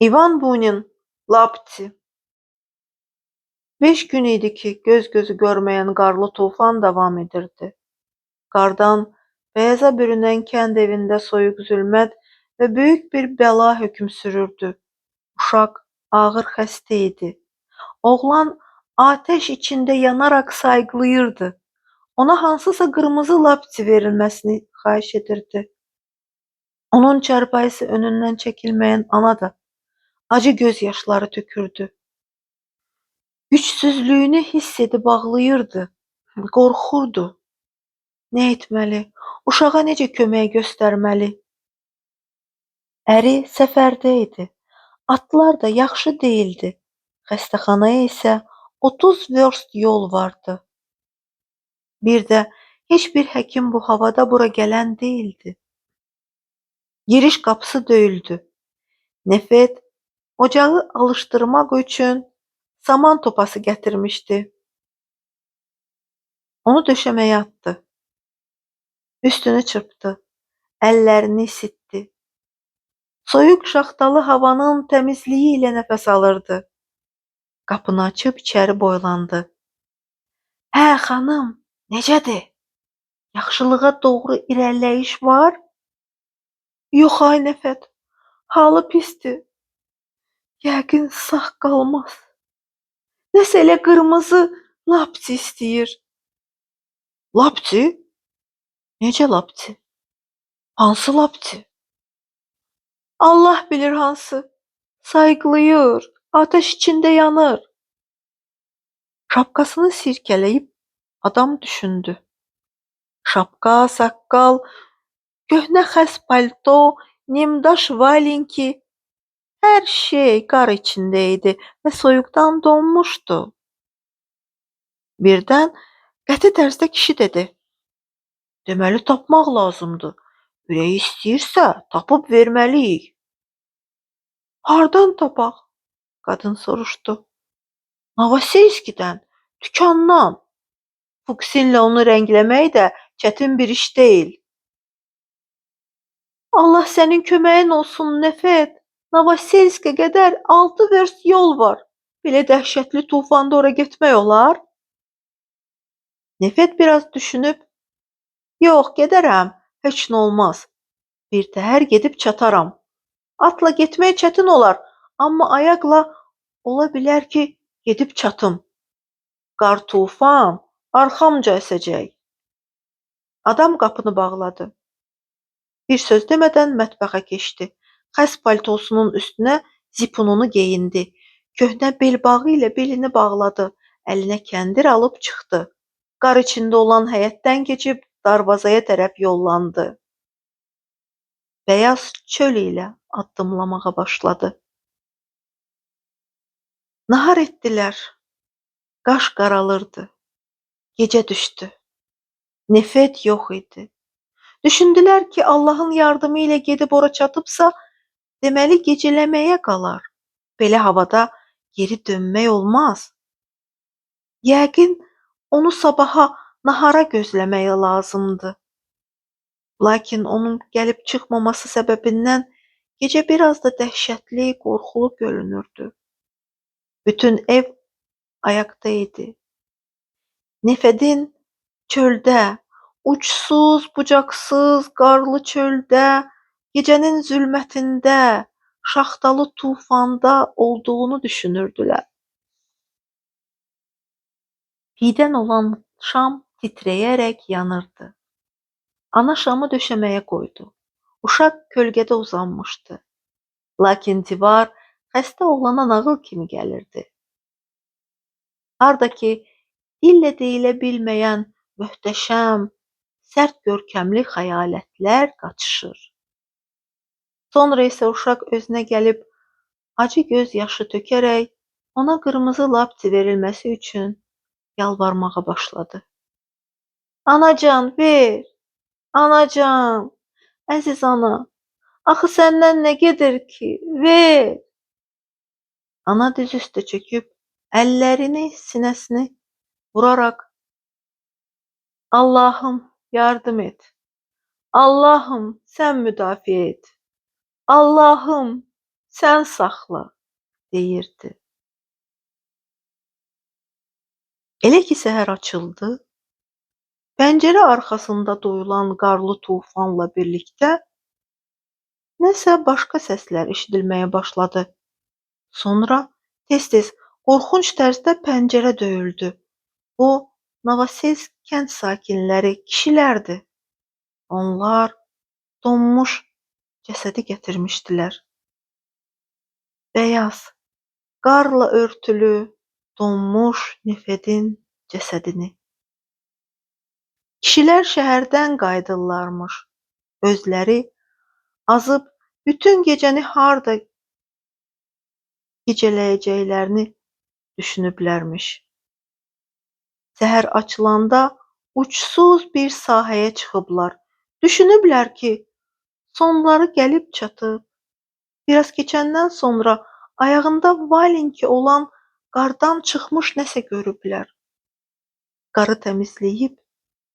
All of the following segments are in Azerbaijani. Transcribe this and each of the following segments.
İvan Bunin, Lapti. 5 gün idi ki, göz gözü görməyən qarlı tufan davam edirdi. Qardan beyaza bürünən kənd evində soyuq zülmət və böyük bir bəla hökm sürürdü. Uşaq ağır xəstə idi. Oğlan atəş içində yanaraq sayqlayırdı. Ona hansısa qırmızı lapti verilməsini xahiş edirdi. Onun çarpayısı önündən çəkilməyən ana da acı göz yaşları tökürdü. Gücsüzlüyünü hiss edib ağlayırdı, qorxurdu. Nə etməli? Uşağa necə kömək göstərməli? Əri səfərdə idi. Atlar da yaxşı deyildi. Xəstəxanaya isə 30 verst yol vardı. Bir də heç bir həkim bu havada bura gələn deyildi. Giriş qapısı döyüldü. Nefet ocağı alışdırmaq üçün saman topası gətirmişdi. Onu döşəməyə atdı. Üstünü çırpdı. Əllərini isitdi. Soyuq şaxtalı havanın təmizliyi ilə nəfəs alırdı. Qapını açıb içəri boylandı. Hə, xanım, necədir? Yaxşılığa doğru irəliləyiş var? Yox ay Nəfət, halı pisdir. Yəqin sağ qalmaz. Nəsə elə qırmızı lapti istəyir. Lapti? Necə lapti? Hansı lapti? Allah bilir hansı. Sayqlayır, atəş içində yanır. Şapkasını sirkələyib adam düşündü. Şapka, saqqal, köhnə xəs palto, nimdaş valinki, hər şey qar içində idi və soyuqdan donmuşdu. Birdən qəti tərzdə kişi dedi: "Deməli tapmaq lazımdır. Ürəyi istəyirsə, tapıb verməliyik." "Hardan tapaq?" Qadın soruşdu. "Novoselskidən, dükandan. Fuksinlə onu rəngləmək də çətin bir iş deyil." "Allah sənin köməyin olsun, Nefet. Novoselskə qədər 6 verst yol var. Belə dəhşətli tufanda ora getmək olar?" Nefet biraz düşünüb, "Yox, gedərəm, heç nə olmaz. Bir təhər gedib çataram. Atla getmək çətin olar, amma ayaqla ola bilər ki, gedib çatım. Qar tufan arxamca əsəcək." Adam qapını bağladı. Bir söz demədən mətbəxə keçdi. Xəs paltosunun üstünə zipununu geyindi. Köhnə belbağı ilə belini bağladı. Əlinə kəndir alıb çıxdı. Qar içində olan həyətdən keçib darvazaya tərəf yollandı. Bəyaz çöl ilə addımlamağa başladı. Nahar etdilər. Qaş qaralırdı. Gecə düşdü. Nefet yox idi. Düşündülər ki, Allahın yardımı ilə gedib ora çatıbsa, deməli gecələməyə qalar. Belə havada geri dönmək olmaz. Yəqin onu sabaha nahara gözləmək lazımdı. Lakin onun gəlib çıxmaması səbəbindən gecə biraz da dəhşətli, qorxulu görünürdü. Bütün ev ayaqda idi. Nefedin çöldə, uçsuz, bucaqsız, qarlı çöldə, gecənin zülmətində, şaxtalı tufanda olduğunu düşünürdülər. Piydən olan şam titrəyərək yanırdı. Ana şamı döşəməyə qoydu. Uşaq kölgədə uzanmışdı. Lakin divar xəstə oğlana nağıl kimi gəlirdi. Harda ki, dillə deyilə bilməyən möhtəşəm, sərt görkəmli xəyalətlər qaçışır. Sonra isə uşaq özünə gəlib acı göz yaşı tökərək ona qırmızı lapti verilməsi üçün yalvarmağa başladı. "Anacan, ver! Anacan, əziz ana, axı səndən nə gedir ki, ver!" Ana diz üstə çöküb əllərini sinəsini vuraraq "Allahım, yardım et! Allahım, sən müdafiə et! Allahım, sən saxla, deyirdi. Elə ki səhər açıldı, pəncərə arxasında duyulan qarlı tufanla birlikdə nəsə başqa səslər eşidilməyə başladı. Sonra tez-tez qorxunc tərzdə pəncərə döyüldü. Bu, Novoselsk kənd sakinləri, kişilərdi. Onlar donmuş cəsədi gətirmişdilər. Bəyaz, qarla örtülü, donmuş Nefedin cəsədini. Kişilər şəhərdən qayıdırlarmış. Özləri azıb bütün gecəni harda gecələyəcəklərini düşünüblərmiş. Səhər açılanda uçsuz bir sahəyə çıxıblar. Düşünüblər ki, sonları gəlib çatıb. Biraz keçəndən sonra ayağında valinki olan qardan çıxmış nəsə görüblər. Qarı təmizləyib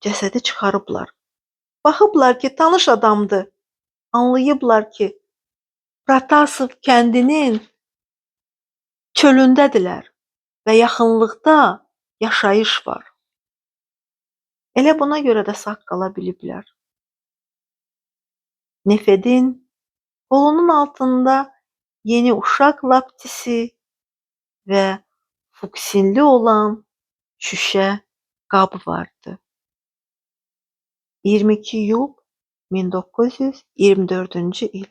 cəsədi çıxarıblar. Baxıblar ki, tanış adamdır. Anlayıblar ki, Protasov kəndinin çölündədirlər və yaxınlıqda yaşayış var. Elə buna görə də sağ qala biliblər. Nefedin qolunun altında yeni uşaq laptisi və fuksinli olan şüşə qab vardı. 22 iyul 1924-cü il.